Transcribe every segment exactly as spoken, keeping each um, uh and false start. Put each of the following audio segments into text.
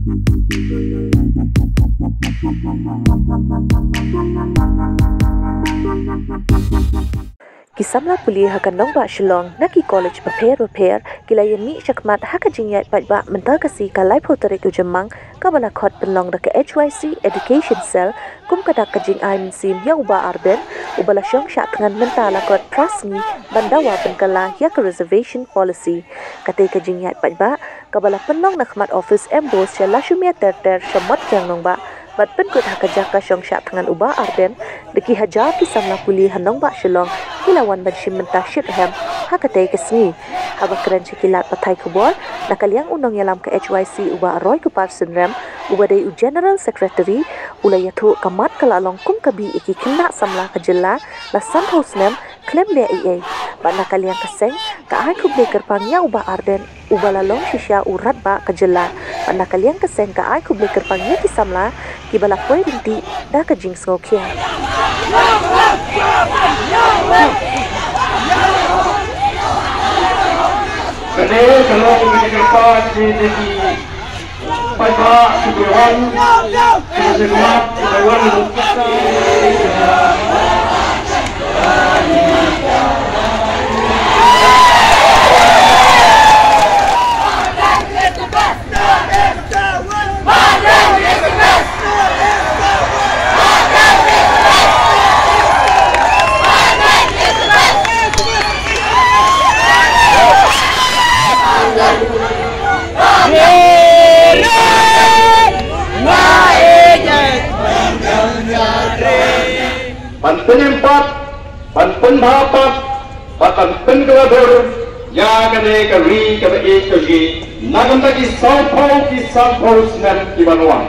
Ki samla pule ha ka nongbah Shillong na ki college bapher bapher ki la ïamih shakhmat ha ka jingïaid paidbah mynta ka sngi ka laiphew tarik u Jymmang, kaba la khot pynlong da ka H Y C Education Cell kum ka dak ka jingai mynsiem ïa u Bah Arben, uba la shong shah thngan mynta la kot phra sngi ban dawa pynkylla ïa ka reservation policy. Katei ka jingïaid paidbah kaba la pynlong na khmat office MBOSE sha Lashumia Terter sha Motkiang Nongbah, bad pynkut ha ka jaka shong shah thngan u Bah Arben, da ki hajar ki samla pule ha nongbah Shillong ki la wan ban shim bynta shitrhem ha katei ka sngi. Haba kren sha ki lad pathai khubor na ka liang u nongïalam ka H Y C u Bah Roykupar Synrem, uba dei u General Secretary, u la ïathuh ka mat ka la long kum ka bih ïa ki khynnah samla ka jylla la sanphew snem khlem leh ei ei. Bad na ka liang ka seng ka ai khublei kyrpang ïa u Bah Arben, uba la long shisha u Rangbah ka jylla. Bad na ka liang ka seng ka ai khublei kyrpang ïa ki samla kiba la poi ryntih da ka jingsngewkhia. Kane ka long ka jingkyrpad jong ki paidbah kiba wan, kiba wan, kiba wan. Ban pynïeng pat, ban pynbha pat, bad ban pynkylla dur ïa kane ka ri kaba ïeit ka jong ngi na ka bynta ki sawphew, ki sawphew snem kiban wan.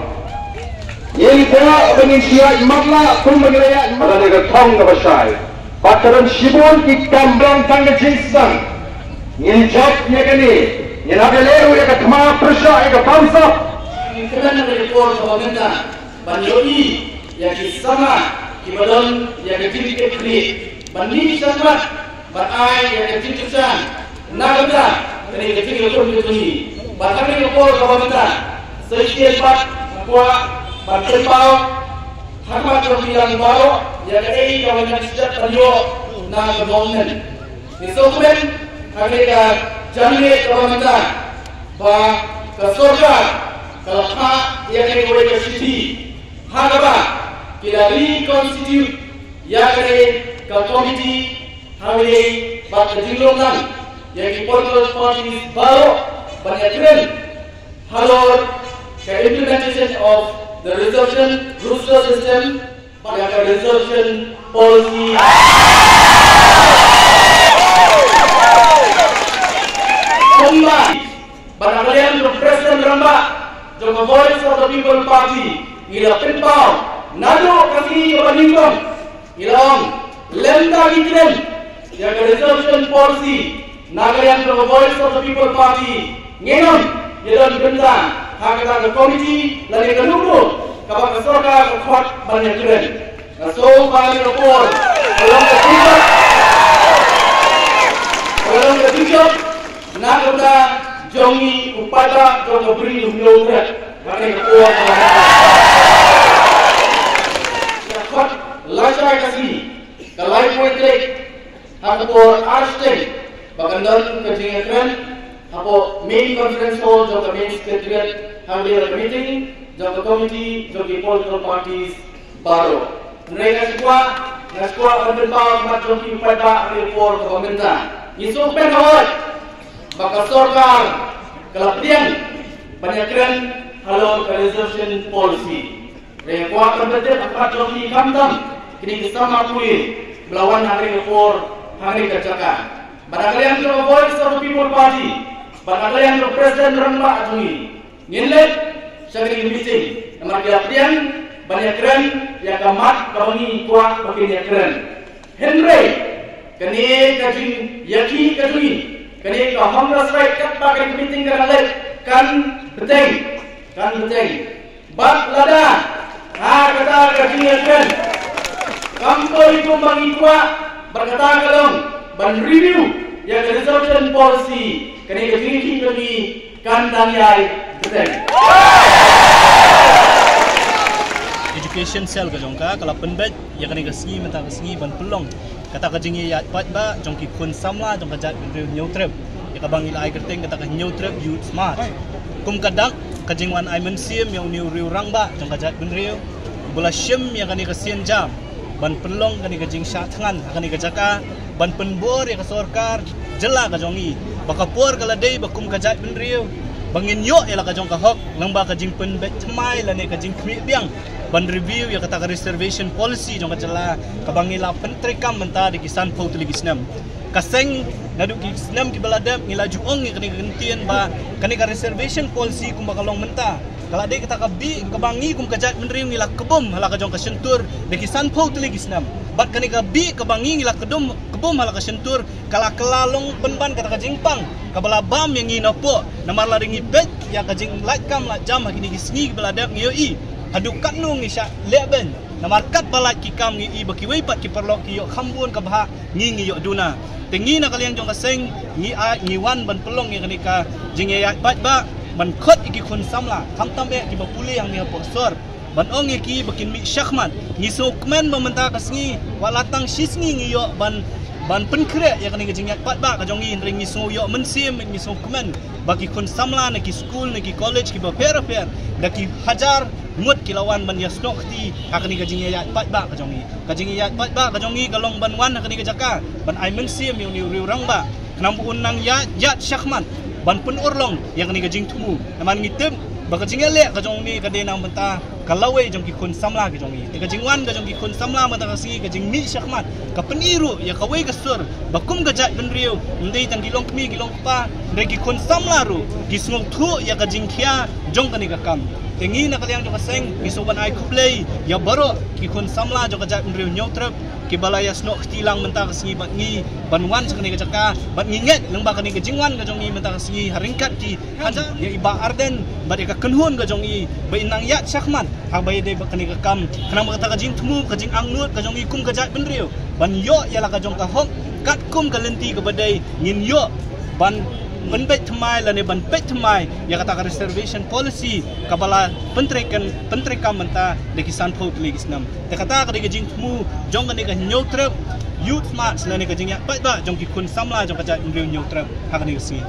Ngin kwah ba ngin ïaid matlah kumba ngi la ïaid matlah, ka thong kaba shai. Bad ka don shibun ki kam, ba long tang ka jingsdang. Ngin jop ïa kane, ngin hap ïaleh ruh ïa ka thma pyrshah, ïa ka bamsap. Ngin kren ha kane ka por kaba mynta ban ïohi ïa ki samla kiba don ïa ka jingkitkhlieh ban mih shakhmat ban ai ïa ka jingkyrshan na ka bynta kane ka jingïakhun ka jong ngi. Bad ha kane ka por kaba mynta sa shisien pat nga kwah ban pynpaw ha khmat jong phi lang baroh ïa kaei kaba ngi la shu ban ïoh na ka government. Ngi sngewkmen ha kane ka janmiet kaba mynta ba ka sorkar ka la phah ïa kane kawei ka shithi ha kaba ki la reconstitute ïa kane ka komiti ha kawei bad ka jinglong lang ïa ki political parties baroh ban ïakren halor ka implementation of the reservation roster system bad ka reservation policy. Kumba bad na ka liang jong u President Rangbah jong ka Voice of the People Party ngi la pynpaw naduh ka sngi kaba nyngkong. Ngi la ong lem da ngi kren ïa ka reservation policy na ka liang jong ka Voice of the People Party, ngin ym ïadon bynta ha kata ka komiti lane kano kano kaba ka sorkar ka khot ban ïakren. Nga sngew ba ha kane ka por ka long ka jingkyrpad, ka long ka jingjop na ka bynta jong ngi u paidbah jong ka Bri u Hynñiewtrep. Ha kane ka por ka khot lashai ka sngi, ka laiphew tarik, ha ka por ar shiteng ba kan don ka jingïakren hapoh main conference hall jong ka main secretariat, ha kaba ka meeting jong ka committee jong ki political parties baroh. Hynrei nga sngewkwah, nga sngewkwah ban pynpaw ha khmat jong phi u paidbah ha kane ka por kaba mynta. Ngi sngewkmen hooid ba ka sorkar ka la pdiang ban ïakren halor ka reservation policy. Hynrei nga kwah ban pyntip ha khmat jong phi khamtam kine ki samla pule ba la wan ha kane ka por, ha kane ka jaka. Bad na ka liang jong ka Voice of the People Party bad na ka liang jong u President Rangbah jong ngi, ngin leit sha kane ka meeting namar ki la pdiang ban ïakren ïa ka mat kaba ngi kwah ba kin ïakren. Hynrei kane ka jingïakhih ka jong ngi, kane ka hunger strike katba kane ka meeting ka dang leit, kan bteng, kan bteng. Bad lada ha kata ka jingïakren kam poi kumba ngi kwah, bad kata ka long ban review ïa ka reservation policy, kane ka jingïakhih ka jong ngi kan dang ïai bteng. Education Cell ka jong ka ka la pynbeit ïa kane ka sngi mynta ka sngi ban pynlong kata ka jingïaid paidbah jong ki khun samla jong ka jaitbynriew Hynñiewtrep, ïa kaba ngi la ai kyrteng kata ka Hynñiewtrep Youth March. Kum ka dak ka jingwan ai mynsiem ïa une u riew rangbah jong ka jaitbynriew uba la shim ïa kane ka sienjam ban pynlong kane ka jingshah thngan ha kane ka jaka, ban pynbor ïa ka sorkar jylla ka jong ngi ba ka por ka la dei ba kum ka jaitbynriew ba ngin ïoh ïa la ka jong ka hok lyngba ka jingpynbeit thymmai lane ka jingkhmih biang ban review ïa kata ka reservation policy jong ka jylla kaba ngi la pyntreikam mynta da ki sanphew tylli ki snem. Ka seng naduh ki snem kiba la dep ngi la ju ong ïa kane ka kyntien ba kane ka reservation policy kumba ka long mynta ka la dei kata ka bih kaba ngi kum ka jaitbynriew ngi la kebum ha la ka jong ka shyntur da ki sanphew tylli ki snem. Bad kane ka bih kaba ngi ngi la kebum, kebum ha la ka shyntur ka la kylla long pynban kata ka jingpang kaba la bam ïa ngi napoh. Namar lada ngi peit ïa ka jinglait kam lait jam ha kine ki sngi kiba la dep ngi ïohi haduh katno ngi shah leh beiñ. Namar katba lait ki kam ngi ïohi ba kiwei pat ki paralok ki ïoh kham bun ka bhah, ngi ngi ïoh duna. Te ngi na ka liang jong ka seng ngi ai, ngi wan ban pynlong ïa kane ka jingïaid paidbah ban khot ïa ki khun samla, khamtam eh kiba pule hangne hapoh sor, ban ong ïa ki ba kin mih shakhmat. Ngi sngewkmen ba mynta ka sngi, wat la tang shi sngi ngi ïoh ban, ban pynkhreh ïa kane ka jingïaid paidbah ka jong ngi, hynrei ngi sngew ïoh mynsiem, ngi sngewkmen ba ki khun samla na ki skul, na ki college kiba pher pher, da ki hajar ngut ki la wan ban ïasnoh kti ha kane ka jingïaid paidbah ka jong ngi. Ka jingïaid paidbah ka jong ngi ka long ban wan ha kane ka jaka ban ai mynsiem ïa une u riew rangbah khnang ba un nang ïaid, ïaid shakhmat ban pynurlong ïa kane ka jingthmu. Namar ngi tip ba ka jingïaleh ka jong une ka dei na bynta ka lawei jong ki khun samla ka jong ngi. Te ka jingwan ka jong ki khun samla mynta ka sngi, ka jingmih shakhmat, ka pyni ruh ïa kawei ka sur ba kum ka jaitbynriew, ym dei tang ki longkmie ki longkpa, hynrei ki khun samla ruh ki sngewthuh ïa ka jingkhia jong kane ka kam. Te ngi na ka liang jong ka seng ngi sngewbha ban ai khublei ïa baroh ki khun samla jong ka jaitbynriew Hynñiewtrep kiba la ïasnoh kti lang mynta ka sngi bad ngi ban wan sha kane ka jaka, bad ngi ngeit lyngba kane ka jingwan ka jong ngi mynta ka sngi ha ryngkat ki hajar, ïa i Bah Ardent bad ïa ka kynhun ka jong i ba in nang ïaid shakhmat haba ïadei bad kane ka kam, khnang ba kata ka jingthmu, ka jingangnud ka jong i kum ka jaitbynriew ban ïoh ïa la ka jong ka hok katkum ka lynti kaba dei, ngin ïoh ban pynbeit thymmai lane ban peit thymmai ïa kata ka reservation policy kaba la pyntreikam, pyntreikam mynta da ki sanphew tylli ki snem. Te kata ka dei ka jingthmu jong kane ka Hynñiewtrep Youth March lane ka jingïaid paidbah jong ki khun samla jong ka jaitbynriew Hynñiewtrep ha kane ka sngi.